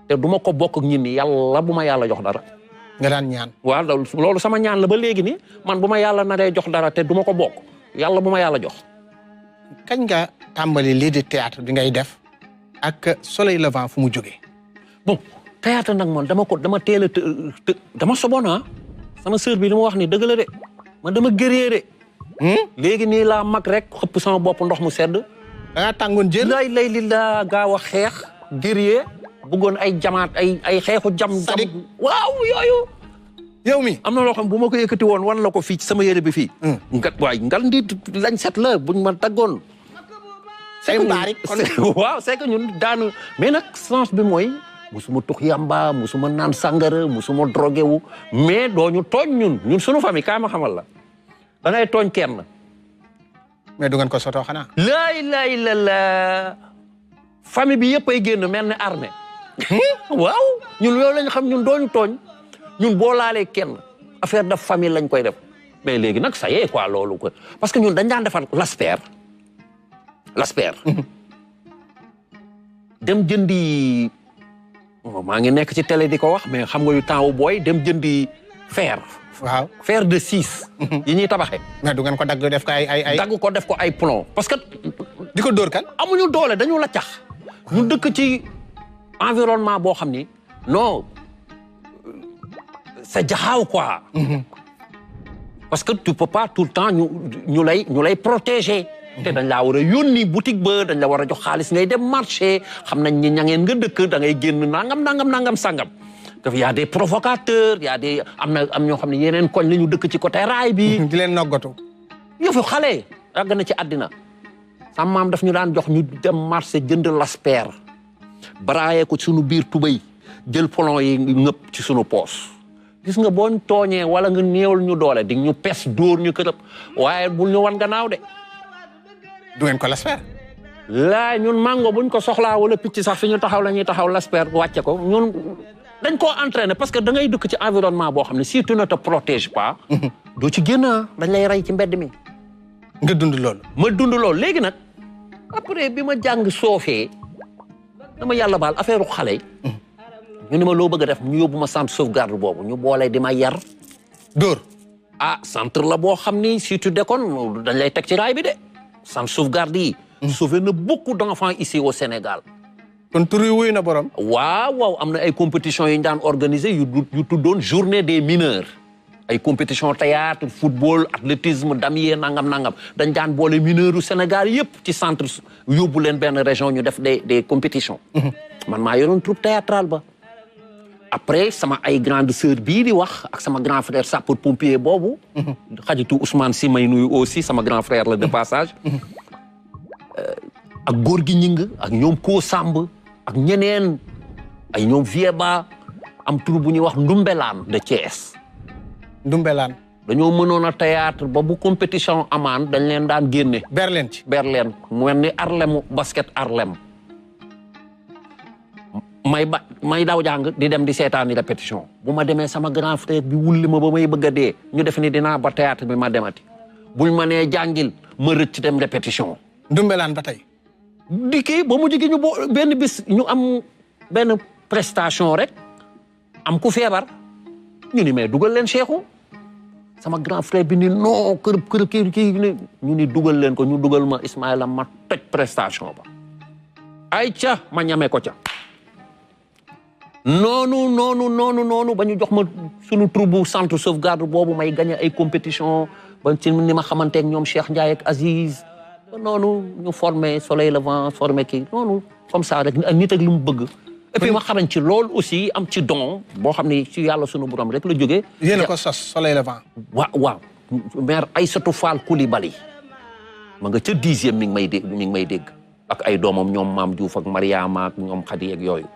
te du ma ko bokk ak ñin ni yàlla bu ma yàlla jox dara. nga daan ñaan. waaw loolu sama ñaan la ba léegi ni man bu ma yàlla naree jox dara te du ma ko bokk yàlla bu ma yàlla jox. kañ nga tàmbali lii di théâtre bi ngay def ak soleil levant fu mu jógee. bon théâtre nag man dama teel a dama soboon sama sœur bi li ma wax ni dëgg la de man dama gëree de. léegi nii laa mag rek xëpp sama bopp ndox mu sedd. da ngaa tàngoon jël. lay li laa gaaw a xeex gëree bëggoon ay jamaat ay xeexu jam. Sadik waaw yooyu. yow mi am na loo xam bu ma ko yëkkati woon wan la ko fii ci sama yére bi fii. ngal ndi lañ set la buñ ma taggoon. say mbaari kon waaw c'est que ñun daanu mais nag sens bi mooy musuma tux yamba musuma naan sàngara musuma drogué wu mais dooñu tooñ ñun sunu famille kaa ma xamal la da ngay tooñ kenn. mais du ngeen ko sotoo xanaa. laay la famille bi yëpp ay génn mel ne armée. waaw ñun loolu lañ xam ñun dooñu tooñ ñun boo laalee kenn affaire de famille lañ koy def mais léegi nag ça y est quoi loolu ko parce que ñun dañ daan defar l'asper dem jëndi maa ngi nekk ci télé di ko wax mais xam nga yu temps wu booy dem jëndi fer. waaw fer de 6. yi ñuy tabaxee. mais du ngeen ko dagg def ko ay. dagg ko def ko ay plomb parce que. di ko dóor kan. amuñu doole dañu la cax. ñu dëkk ci environnement boo xam ni non c'est jaxaaw quoi. parce que tu peux pas tout le temps ñu lay protéger. te dañ laa war a yónni boutique ba dañ la war a jox xaalis ngay dem marché xam nañ ni ña ngeen nga dëkk da ngay génn nangam sangam. daf y a des provocateurs y a des am ñoo xam ne yeneen koñ la ñu dëkk ci côté raay bi. di leen noggatu. yëfu xale yàgg na ci àddina. sama maam daf ñu daan jox ñu dem marché jënd lasper baraaye ko sunu biir tubéy jël polon yi ngëpp ci sunu poos. gis nga boo ñu tooñee wala nga néewal ñu doole di ñu pes dóor ñu kërëb waaye bul ñu wan gannaaw de. du ngeen ko lasper. laa ñun mango buñ ko soxlaa wala picc sax fi ñu taxaw la ñuy taxaw lasper wàcce ko ñun dañ koo entraîner parce que da ngay dëkk ci environnement boo xam ne si tu ne te protèges pas. doo ci génn dañ lay rey ci mbedd mi. nga dund loolu. ma dund loolu léegi nag après bi ma jàng soofee dama yàlla baal affaire xale yi. ñu ne ma loo bëgg a def ñu yóbbu ma centre sauvegarde boobu ñu boole di ma yar. dóor. centre la boo xam ni si tu déconnes dañ lay teg ci raay bi de. centre sauvegarde yi. sauvé na beaucoup d'enfants ici au Sénégal. kon tur yi wuyu na borom. waaw am na ay compétitions yu ñu daan organiser yu tuddoon journée des mineurs. ay compétition théâtre football athlétisme damier nangam dañ daan boole mineurs yu Sénégal yëpp ci centre yóbbu leen benn région ñu def des compétitions. man maa yoroon troupe théâtrale ba. après sama ay grande sœur bii di wax ak sama grand frère sapeur pompier boobu. xajitu Ousmane si may nuyu aussi sama grand frère la de passage. ak góor gi ñing ak ñoom koo Samb ak ñeneen ay ñoom Vieba am tur bu ñuy wax Ndumbelaan de Thiès. Ndumbelaan. dañoo mënoon a théâtre ba bu compétition amaan dañ leen daan génne. Berlin ci. Berlin mu mel ni Harlem basket Harlem. may daw jàng di dem di seetaani répétition bu ma demee sama grand frère bi wulli ma ba may bëgg a dee ñu def ni dinaa ba théâtre bi ma demati buñ ma nee jàngil ma rëcc dem répétition. Ndumbelaan ba tey. di kii ba mu jigi ñu benn bis ñu am benn prestation rek am ku feebar ñu ni mais dugal leen Cheikhou sama grand frère bi ni non kër kii ñu ni dugal leen ko ñu dugal ma Ismaïla ma toj prestation ba ay ca ma ñame ko ca noonu ba ñu jox ma sunu troupe centre sauvegarde boobu may gagné ay compétition ba ci ni ma xamanteek ñoom Cheikh Ndiaye ak Aziz noonu ñu formé soleil levant formé kii noonu comme ça rek ak nit ak lu mu bëgg et puis ma xarañ ci loolu aussi am ci don boo xam ne ci yàlla sunu borom rek la jógee. yéen a ko sos soleil levant. waaw maire Aïssatou Fall Coulibaly ma nga ca 10e mi ngi may dégg ak ay doomam ñoom Maam Diouf ak Mariama ak ñoom Khady ak yooyu